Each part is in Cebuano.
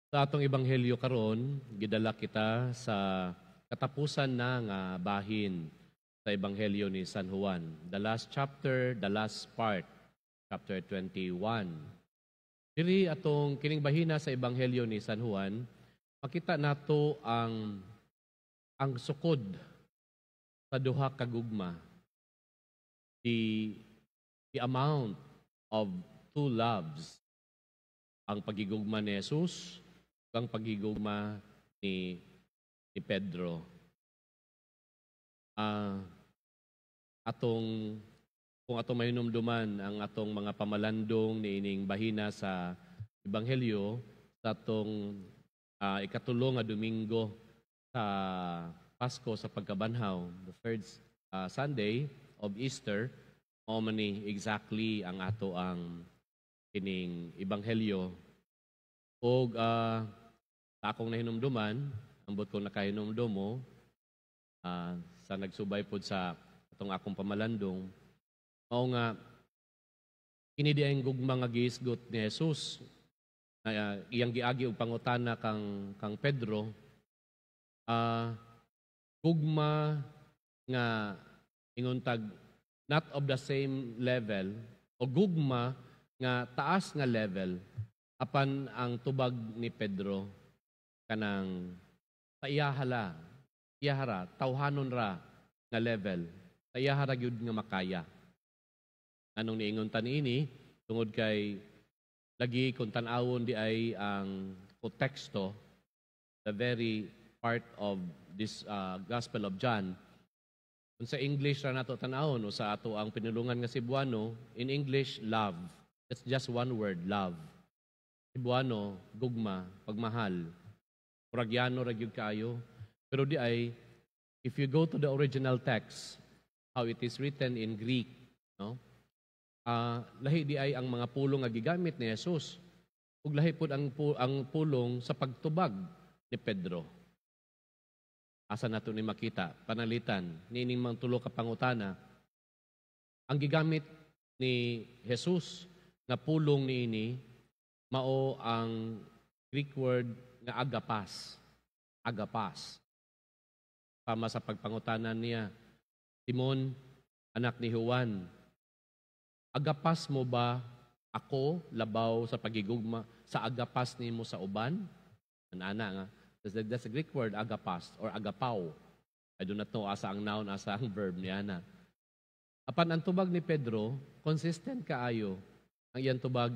Sa atong ebanghelyo karon, gidala kita sa katapusan na nga bahin sa ebanghelyo ni San Juan. The last chapter, the last part, chapter 21. Diri atong kining bahina sa ebanghelyo ni San Juan, makita nato ang sukod sa duha ka gugma. The amount of two loves. Ang pagigugma ni Jesus, ang pagigugma ni Pedro. Atong kung atong mahinumduman ang atong mga pamalandong niining bahina sa ebanghelyo sa atong ikatulo nga Domingo sa Pasko sa pagkabanhaw, the third Sunday of Easter, mao man ni exactly ang ato ang kining ebanghelyo. Og sa akong nahinumduman, ambot kong nakahinumdum mo, sa nagsubay pod sa atong akong pamalandong, mao nga kini di ang gugma nga gihisgot ni Jesus na iyang giagi og pangutana kang Pedro, gugma nga ingon tag not of the same level o gugma nga taas nga level, apan ang tubag ni Pedro kanang sa iyahala, iyahara, tawhanon ra nga level, sa iyahara gyud nga makaya. Anong niingon ta niini? Tungod kay lagi kung tan-awon di ay ang konteksto, the very part of this Gospel of John, kung sa English ra nato tan-awon o sa ato ang pinulungan nga Cebuano, in English, love. It's just one word, love. Cebuano, gugma, pagmahal. Muragyano ra gyud kaayo. Pero di ay, if you go to the original text, how it is written in Greek, no? Lahi di ay ang mga pulong nga gigamit ni Jesus. Ug lahi pud ang pulong sa pagtubag ni Pedro. Asa nato ni makita? Panalitan, niining mga tulo ka pangutana, ang gigamit ni Jesus nga pulong niini mao ang Greek word nga agapas. Agapas. Tama sa pagpangutanan niya, "Simon, anak ni Juan, agapas mo ba ako labaw sa pagigugma sa agapas nimo sa uban?" Ana nga. That's a Greek word, agapas or agapao. I do not know asa ang noun, asa ang verb niya na. Apan ang tubag ni Pedro, consistent kaayo. Ang iyang tubag,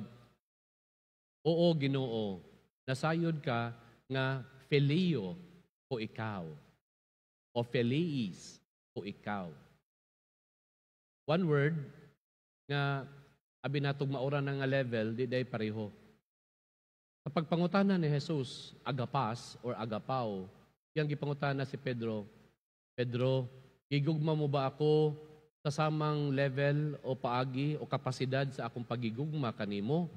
"Oo, Ginoo, nasayod ka nga phileo ko ikaw." O phileis ko ikaw. One word nga abi natog maura na nga level, di day pareho. Sa pagpangutana ni Jesus, agapas or agapao, yang gipangutana si Pedro, "Pedro, gigugma mo ba ako sa samang level o paagi o kapasidad sa akong pagigugma kanimo?"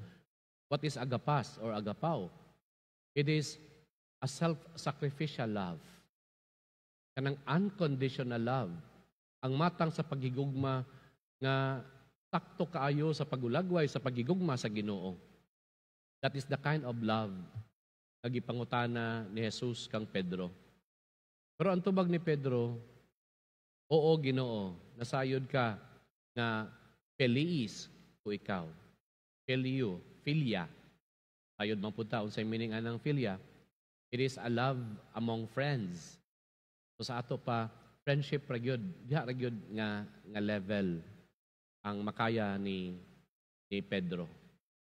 What is agapas or agapao? It is a self-sacrificial love. Kanang unconditional love. Ang matang sa pagigugma nga sakto kaayo sa pagulagway sa pagigugma sa Ginoo. That is the kind of love nga gipangutana ni Jesus kang Pedro. Pero ang tubag ni Pedro, "Oo, Ginoo, nasayod ka nga phileis ko ikaw." Phileo, philia. Sayod man pud ta unsay meaning anang philia. It is a love among friends. So sa ato pa, friendship ra gyud, diha ra gyud nga level ang makaya ni Pedro.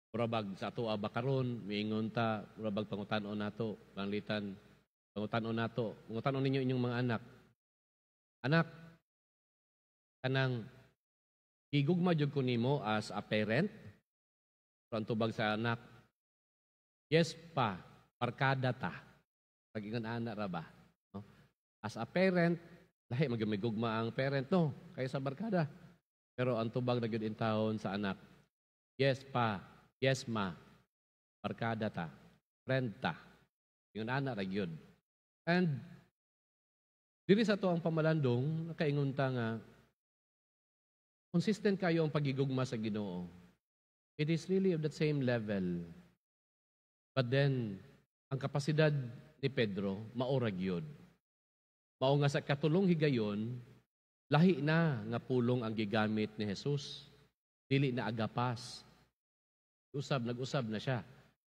Murabag sa ato ba karon, miingon ta, murabag pangutan-on nato, panglitan, pangutan-on nato, pangutan-on ninyo inyong mga anak. "Anak, kanang gigugma jud ko nimo as a parent?" Pero ang tubag sa anak, "Yes pa, barkada ta." Pagingon ana ra ba? No? As a parent, lahi man gyud gugma ang parent, no, kaysa barkada. Pero ang tubag na gyud intawon sa anak, "Yes pa, yes ma, barkada ta, friend ta." Ingon ana ra gyud. And diri sa ato ang pamalandong, nakaingon ta nga consistent kayo ang pagigugma sa Ginoo. It is really of that same level. But then, Ang kapasidad ni Pedro mao ra gyud. Mao nga sa katulong higayon, lahi na nga pulong ang gigamit ni Jesus. Dili na agapas. Usab, nag-usab na siya.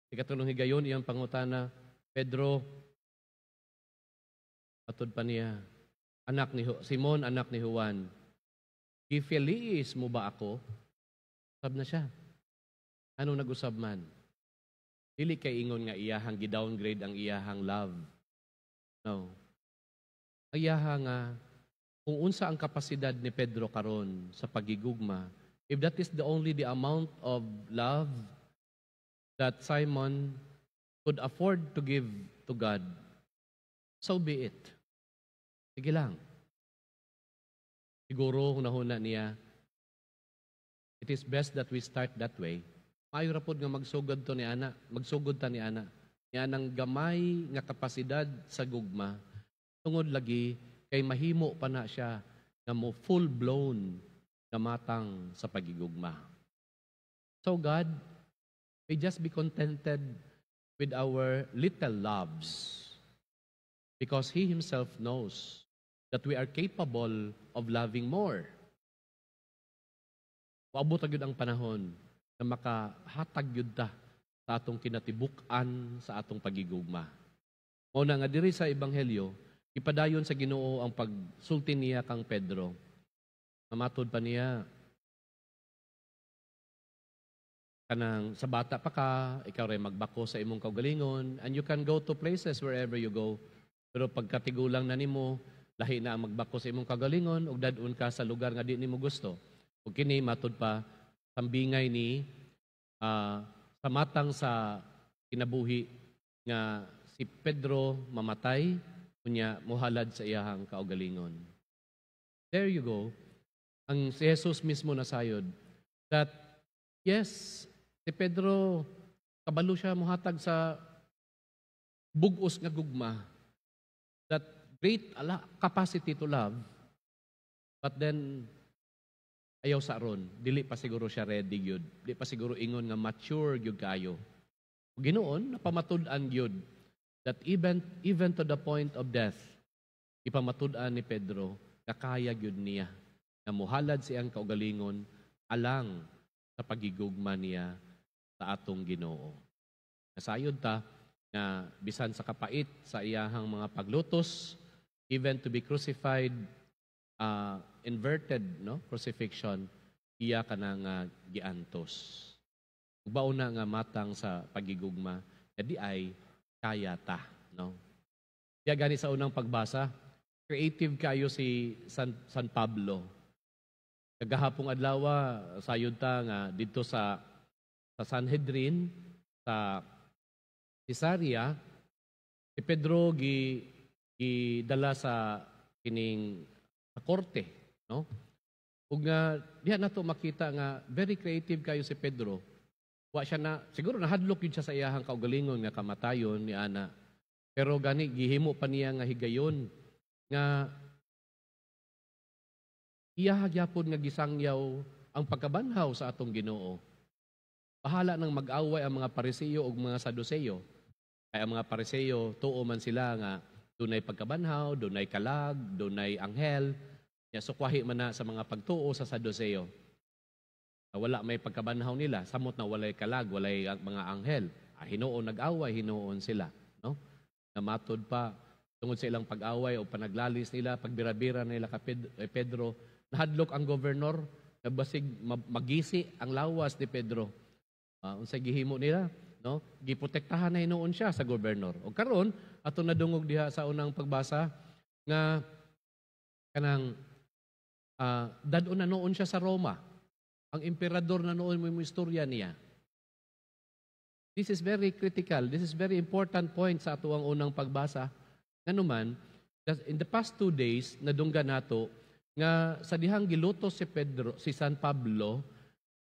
Sa katulong higayon, iyang pangutana, "Pedro," atod pa niya, "anak ni Simon, anak ni Juan, gifiliis mo ba ako?" Usab na siya. Ano nag-usab man? Dili kay ingon nga iyahang gi-downgrade ang iyahang love. No. Iyaha nga kung unsa ang kapasidad ni Pedro karon sa pagigugma, if that is the only the amount of love that Simon could afford to give to God, so be it. Sige lang. Siguro hunahuna niya, it is best that we start that way. Maayo ra pod nga magsugod to ni ana, magsugod ta ni ana. Ni anang gamay nga kapasidad sa gugma, tungod lagi kay mahimo pa na siya nga mo full blown nga matang sa pagigugma. So God may just be contented with our little loves because He Himself knows that we are capable of loving more. Moabot gyud ang panahon na makahatag gyud ta sa atong kinatibuk-an sa atong pagigugma. Mao na nga diri sa ebanghelyo, ipadayon sa Ginoo ang pagsulti niya kang Pedro. Mamatod pa niya, kanang sa bata pa ka, ikaw ray magbako sa imong kaugalingon, and you can go to places wherever you go. Pero pagkatigulang na nimo, lahi na ang magbako sa imong kaugalingon, ug dad-on ka sa lugar nga di nimo gusto. Ug kini matud pa sambingay ni sa matang sa kinabuhi nga si Pedro mamatay, unya mohalad sa iyahang kaugalingon. There you go. Ang si Jesus mismo nasayod that yes, si Pedro kabalo siya mohatag sa bugos nga gugma, that great ala capacity to love, but then ayaw sa ron, dili pa siguro siya ready gyud, di pa siguro ingon nga mature gyud kayo. Ginoon napamatud-an gyud that even to the point of death, ipamatud-an ni Pedro kakaya gyud niya nga mohalad siyang kaugalingon alang sa pagigugma niya sa atong Ginoo. Nasayod ta nga bisan sa kapait sa iyahang mga paglutos, even to be crucified, inverted, no, crucifixion, iya kana nga giantos. Mao na nga matang sa pagigugma nga di ay kaya ta, no? Kaya gani sa unang pagbasa, creative kayo si San Pablo. Kagahapong adlaw, sayod ta nga didto sa Sanhedrin sa Cesarea, si Pedro gi gidala sa kining sa korte, no? Ug nga diha nato makita nga very creative kayo si Pedro. Wa siya na siguro nahadlok yun siya sa iyahang kaugalingon nga kamatayon ni ana. Pero gani gihimo pa niya nga higayon nga iya gyapon nga gisangyaw ang pagkabanhaw sa atong Ginoo. Bahala nang mag-away ang mga Pariseo ug mga Saduceo. Kay ang mga Pariseo, tuo man sila nga dunay pagkabanhaw, dunay kalag, dunay anghel. Ya, sukwahi man na sa mga pagtuo sa Saduceo. Wala may pagkabanhaw nila, samot na walay kalag, walay mga anghel. Hinuon nag-away, hinuon sila, no? Namatod pa tungod sa ilang pag-away o panaglalis nila, pagbira-bira nila ka Pedro, nahadlok ang gobernador, basig magisi ang lawas ni Pedro. Unsay gihimo nila, no? Giprotektahan na hinuon siya sa gobernador. O karon ato nadungog diha sa unang pagbasa nga kanang dad-on na noon siya sa Roma. Ang emperador na noon mo istorya niya. This is very critical. This is very important point sa atuang unang pagbasa. Nganuman, in the past 2 days, nadunggan nato nga sa dihang gilutos si Pedro, si San Pablo,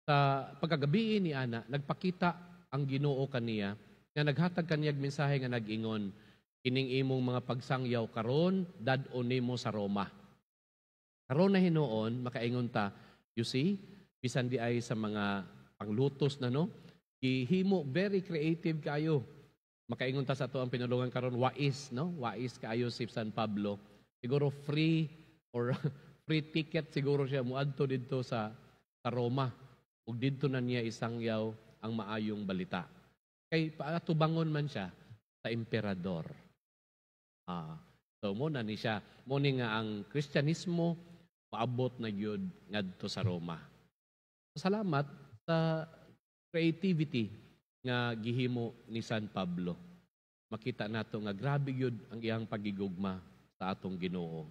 sa pagkagabi ni ana, nagpakita ang Ginoo kaniya nga naghatag kaniyag mensahe nga nag-ingon, "Kining imong mga pagsangyaw karon, dad-on nimo sa Roma." Karon na hinuon makaingon ta, you see, bisan di ay sa mga panglutos na, no, gihimo very creative kayo. Makaingon ta sa ato ang pinulungan karon, wais, no? Wais kaayo si San Pablo. Siguro free or free ticket siguro siya muadto didto sa Roma ug didto na niya isangyaw ang maayong balita. Kay paatubangon man siya sa emperador. So mo na ni siya, mo ni nga ang Kristyanismo maabot na gyud ngadto sa Roma. Salamat sa creativity nga gihimo ni San Pablo. Makita nato nga grabe gyud ang iyang pagigugma sa atong Ginoo.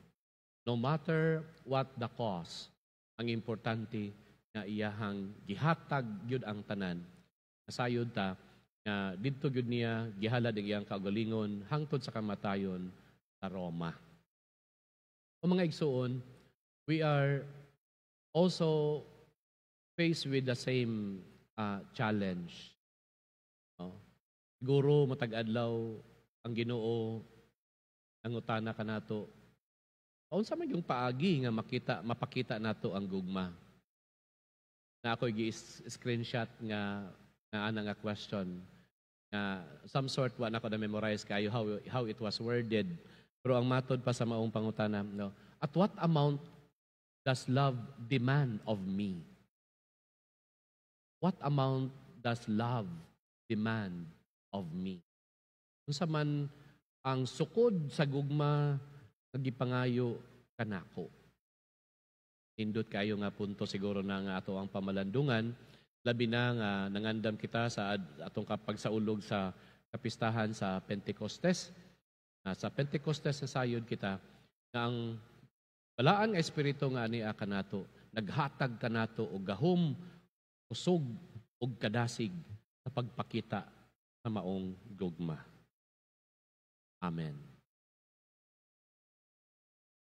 No matter what the cost, ang importante nga iyahang gihatag gyud ang tanan. Nasayod ta nga didto gyud niya gihalad ang iyang kaugalingon hangtod sa kamatayon sa Roma. O mga igsuon, we are also faced with the same challenge. No? Siguro matag adlaw ang Ginoo nangutana kanato, unsa man yung paagi nga makita mapakita nato ang gugma? Na ako gi-screenshot nga ana nga question nga some sort wa na ko na memorize kayo how it was worded, pero ang matod pa sa maong pangutana, no, "At what amount does love demand of me? What amount does love demand of me?" Unsa man ang sukod sa gugma nga gipangayo kanako? Nindot kayo nga punto siguro na nga ato ang pamalandungan, labi na nga nangandam kita sa atong kapagsaulog sa kapistahan sa Pentecostes. Sa Pentecostes sa sayod kita nga ang balaan nga espiritu nga ania kanato naghatag kanato og gahom, kusog ug kadasig sa pagpakita sa maong gugma. Amen.